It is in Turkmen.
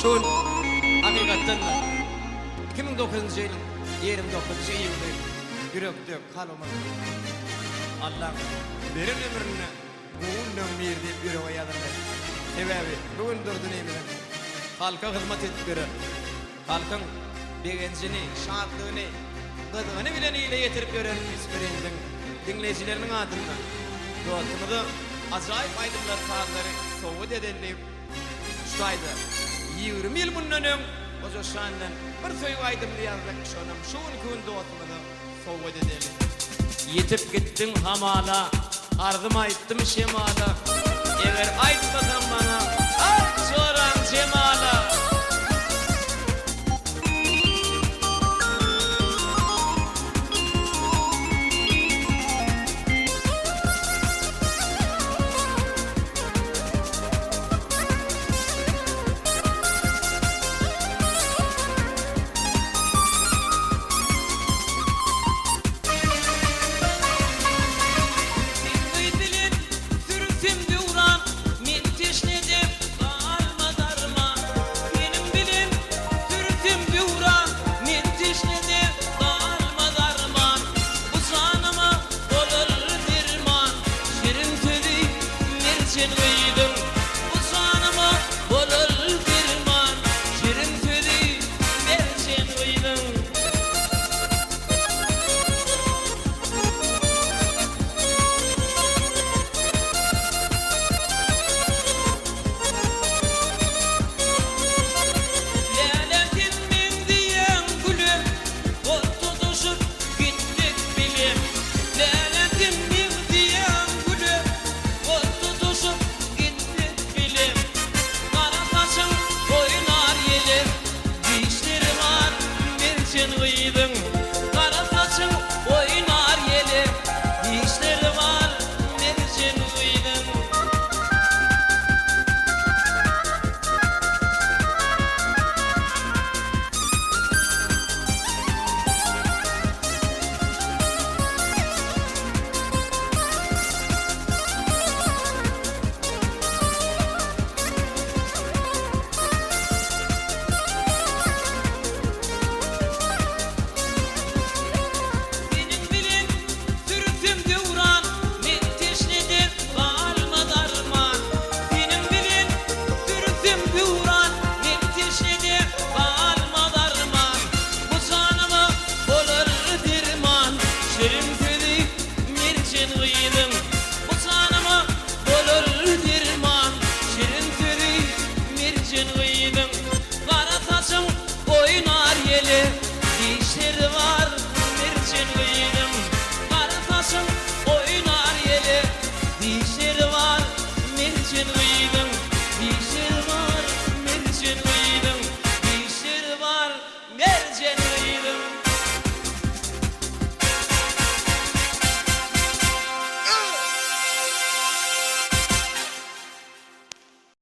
Şu gün hakykatdan-da 2009-njy ýylyň 29-njy iýuny ýürekde, kalbymyzda Allaň beren ömründe gowy günleň biri diýip ýürege ýazyldy. Sebäbi bu gün Durdy inimiziň halka hyzmat edip ýören, halkyň begenjini, şatlygyny gyzgyny bilen ile ýetirip ýören Wise-Prezidiň diňleýjileriniň adyndan dostumyza ajaýyp aýdymlar, sazlary sowgat edeli diýip, şu taýda 20 ýyl mundan öň Goja Şandan bir söýgi aýdymyny ýazdyk, şonam şu günki gün dostumyza sowgat edeli. Ýetip gitdiň hamala, arzym aýtdym şemala, Eger aýtmasaň maňa, aýt joraň Jemala. Sen gyz bilen sürüpem döwran, Men teşnede galmaz arman. Seniň bilen sürüpem döwran, Men teşnede galmaz arman. Bu janyma bolar derman, Şirin sözi merjen gyzyň. Bu janyma bolar derman, Şirin sözi merjen gyzyň. Läle sen meňzeýäň güle, Ot tutuşyp gitdik bile. Läle sen meňzeýäň güle, Ot tutuşyp gitdik bile. Gara saçyň oýnar ýele, Dişleri bar merjen gyzyň. Gara saçyň oýnar ýele, Dişleri bar merjen gyzyň. Seniň bilen sürüpem döwran, Men teşnede galmaz arman. Seniň bilen sürüpem döwran, Men teşnede galmaz arman. Bu janyma bolar derman, Şirin sözi merjen gyzyň. Bu janyma bolar derman, Şirin sözi merjen gyzyň.